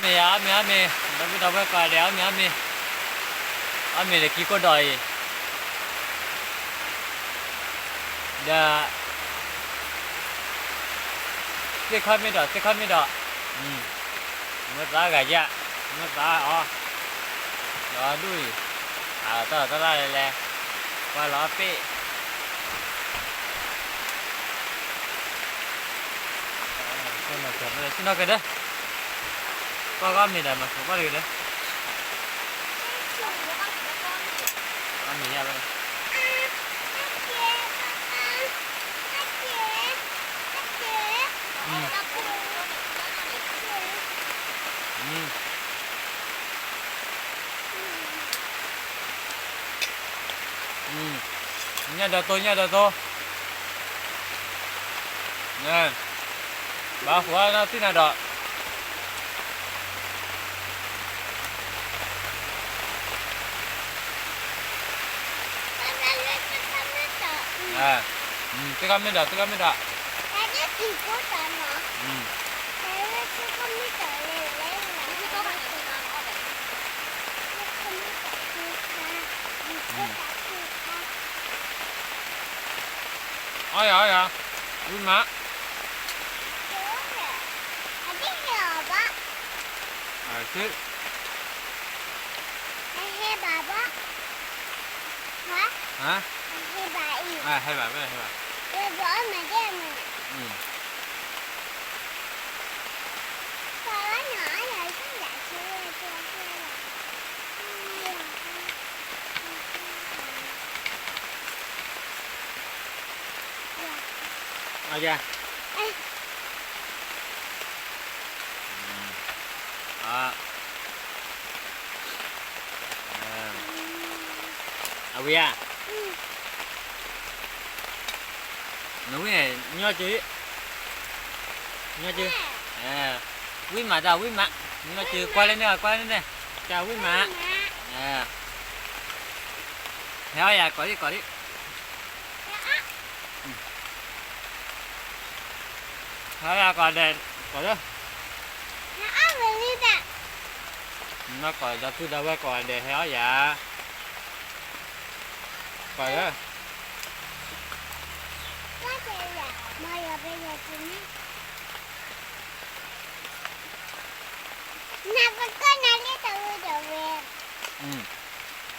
မ့ၢ်ယၤ အီၣ်မ့ၤအီၣ်မ့ၤ, ဒီပုၢ်ဒီဝဲၢ်ကိးဂၤဒဲး အီၣ်မ့ၤအီၣ်မ့ၤ, အီၣ်မ့ၤဒီးက့ၤကိၢ်ဒီးအံၤ, ဒီး သ့ၣ်ခီၣ်မ့ၢ်ဒီး သ့ၣ်ခီၣ်မ့ၢ်ဒီး, မ့ၢ်သးဂၤယဲၢ်, မ့ၢ်သးအီၤ, ဒီးဒူၣ်အံၤ, အတၢ်တၢ်လဲၤလဲၤ, ကွၢ်လီၤအပ့ၢ် ဆ့ၣ်နီၤကဒီး, ကွၢ်ကွၢ်မ့ၢ်ဒီး မၤသကိးကွၢ်တဂ့ၤဒီး, အမ့ၢ်ယါဘၣ်, ညၣ်ဒီးသိ ညၣ်ဒီးသိ, ဘၣ်ဃိးနီၢ်သံၣ်နၤဒီး သ့ၣ်ခီၣ်မ့ၢ်ဒီး သ့ၣ်ခီၣ်မ့ၢ်ဒီး, အီၣ်ယၤ အီၣ်ယၤ, ဝံၣ်မး, ဟဲဘၣ်, ဟဲဘၣ်, ဟဲဘၣ်, အီၣ်ယၤ, အဝံၣ်ဧါ, နဝံၣ်, ညီကၠု, ညီကၠု, ဝံၣ်မးတၢ်ဝံၣ်မး, ညီကၠု ကွၢ်လၢန့ၣ် ကွၢ်လၢန့ၣ်, တၢ်ဝံၣ်မး, ဟဲအီၣ်ယၤ ကိးဒံကိးဒံ, ဟဲအီၣ်ယၤကိးဒဲး, ကိးလၢ, နီၢ်ကိးဒီပုၢ်ဒီဝဲၢ်ကိးဂၤဒဲး ဟဲအီၣ်ယၤ, ကိးလၢ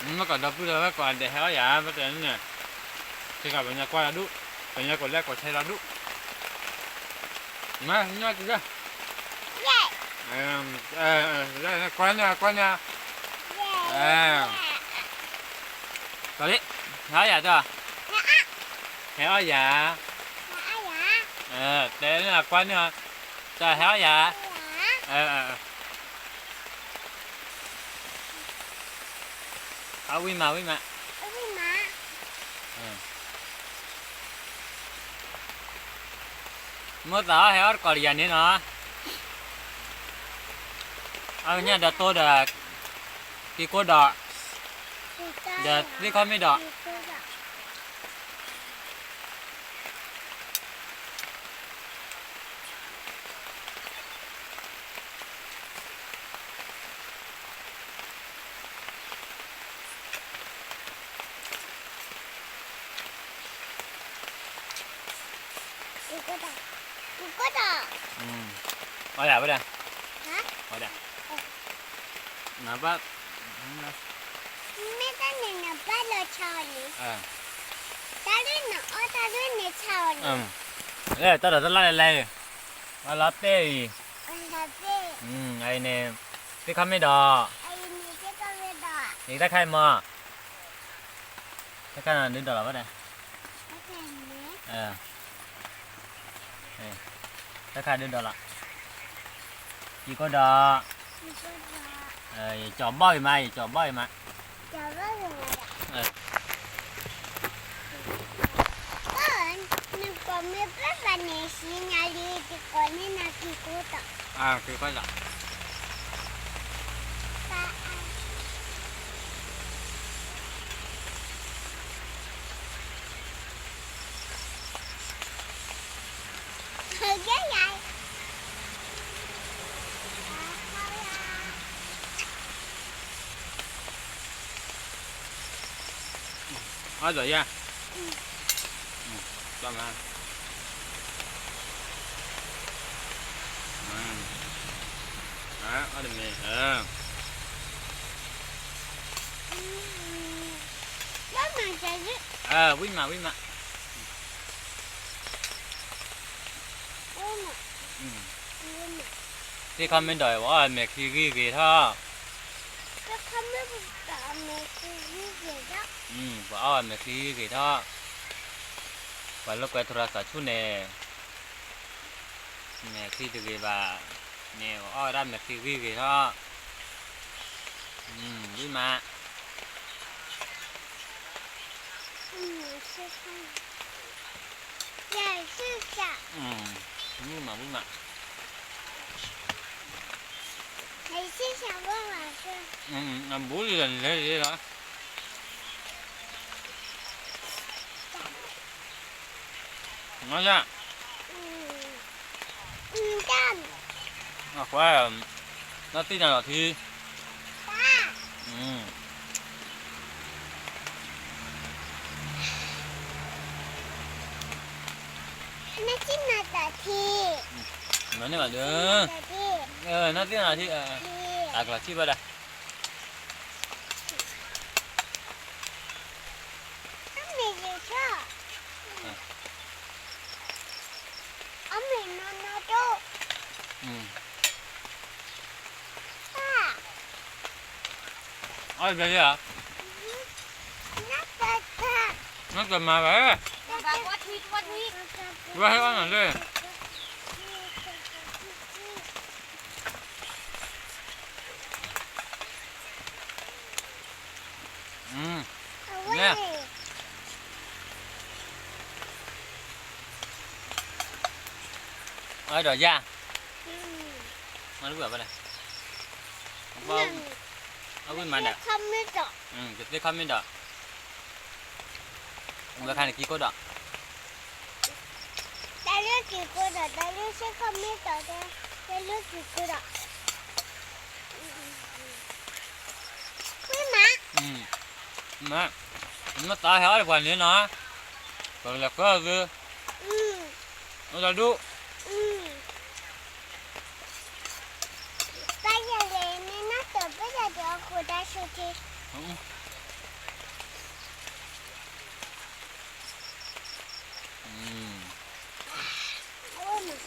နီၢ်ကိးဒီပုၢ်ဒီဝဲၢ်ကိးဂၤဒဲး ဟဲအီၣ်ယၤ ဘၣ်တဲန့ၣ်, ခဲကီးပညီကွၢ်လၢဒူၣ်, ပညီကိးလဲၣ်ကိးဆဲလီၤဒူၣ်, မ့ၢ်ညီကၠု, ကွၢ်န့ၣ် ကွၢ်န့ၣ်, ကိးလံ, ဟဲအီၣ်ယၤတၢ်, ဟဲအီၣ်ယၤ, တဲန့ၣ်ကွၢ်န့ၣ်, တၢ်ဟဲအီၣ်ယၤ, အဝံၣ်မး ဝံၣ်မး, မိၢ်သးအီၣ်ဟဲအီၣ်တကိးလၢယၤန့ၣ်နီၤ, အဝဲညၣ်ဒီးတိၢ်ဒီး, က့ၤကိၢ်ဒီး, ဒီးသ့ၣ်ခီၣ်မ့ၢ်ဒီး အီၣ်ယၤဝဲဒၣ်, အီၣ်ယၤ, နဘၣ်, မ့ၢ်တၢ်န့ၣ်နဘၣ်လီၤဆါအီၤန့ၣ်, တၢ်ဒ်နအီၣ်တၢ်ဒ်န့ၣ်ဆါအီၤန့ၣ်, တၢ်ဒီးတၢ်လၢ်လဲၤလဲၤ, အလီၤတဲာ်အံၤ, အံၤန့ၣ်, သ့ၣ်ခီၣ်မ့ၢ်ဒီး, ယတၢ်ခါအံၤမး, တၢ်ခါဒုးဒီးလီၤဘၣ်ဒီး, တၢ်ခါဒုးဒီးလီၤ, ယကိၢ်ဒီး, ယကၠီၤဘီၣ်အံၤမး ယကၠီၤဘီၣ်အံၤမး, နကိးမ့ၢ်ပၢ်ပၢ်န့ၣ် ဟံးနၤလံ ယကိးန့ၢ်နၤက့ၤကိၢ်ဒီး, က့ၤကိၢ်ဒီး ကဲယၤ, အ အီၣ်ဒီးယၤ, အီၣ်မး, အီၣ်တမ့ၢ်, ဝံၣ်မး ဝံၣ်မး, သ့ၣ်ခီမ့ၢ်ဒီး ပှၤအီၣ်ဝဲမဲာ်ချံဂံၢ်ဂ့ၤထီၣ်, ပှၤအီၣ်ဝဲမဲာ်ချံဂံၢ်ဂ့ၤထီၣ်, ပှၤလိာ်ကွဲထရၣ်သးဆူၣ်န့ၣ် မဲာ်ချံတဂ့ၤဘၣ်, န့ၣ်ပှၤအီၣ်ဝဲဒၣ်မဲာ်ချံဂံၢ်ဂ့ၤထီၣ်, ဝံၣ်မး, ဝံၣ်မး ဝံၣ်မး, အဘူးလီၤ လဲၤလီၤ. နၢ်သ့ၣ်နၤလီၤထံ, နၢ်သ့ၣ်နၤလီၤထံ, နၢ်သ့ၣ်နၤလီၤထံ, တၢ်ကလီၤထံၣ်ဘၣ်ဒၣ်. အီၣ်ဘျဲၣ်လံဧါ, နတမၤဘၣ်, ဝဲဟဲအီၣ်နၤလၢ အီၣ်ဒီးယၤ, မၤတဝံၣ်ဘၣ်လဲၣ်, အဝံၣ်မၤဒၣ်, ကသ့ၣ်ခီမ့ၢ်ဒီး, ဝဲခါန့ၣ်ကံကိၣ်ဒီး, တၢ်လၢကံကိၣ်ဒီး, တၢ်လၢသ့ၣ်ခီမ့ၢ်ဒီး, တၢ်လၢကံကိၣ်ဒီး, မ့ၢ်မး, မ့ၢ်သးဟဲအီၣ်တပှၤန့ၣ်နီၤ, ပကလဲၤဃၢအီၤသု, အိၣ်တၢ်ဒူၣ်, ပယလဲၤန့ၣ်နၢ်တပ့ၢ်ဒီးအဃိတၢ်ဆူၣ်ထံ, တၢ်အီၣ်သး,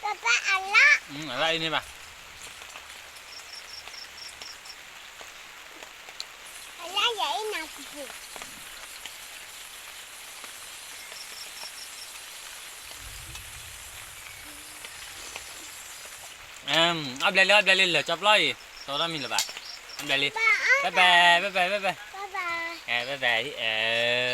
ပပၢ်အလၣ်, အလၣ်အံၤန့ၣ်ဘၣ်, အလၣ်ယၤအံၤနၤပူၤပူၤ, အီၣ်ဘျဲၣ်လံ အီၣ်ဘျဲၣ်လံ လၢာ်ကၠီပျီအံၤ တီထီၣ်မံၤလၢၤဘၣ်, အီၣ်ဘျဲၣ်လံ, ဘဲဘဲ ဘဲဘဲ ဘဲဘဲ, ဘဲဘဲ, အဲ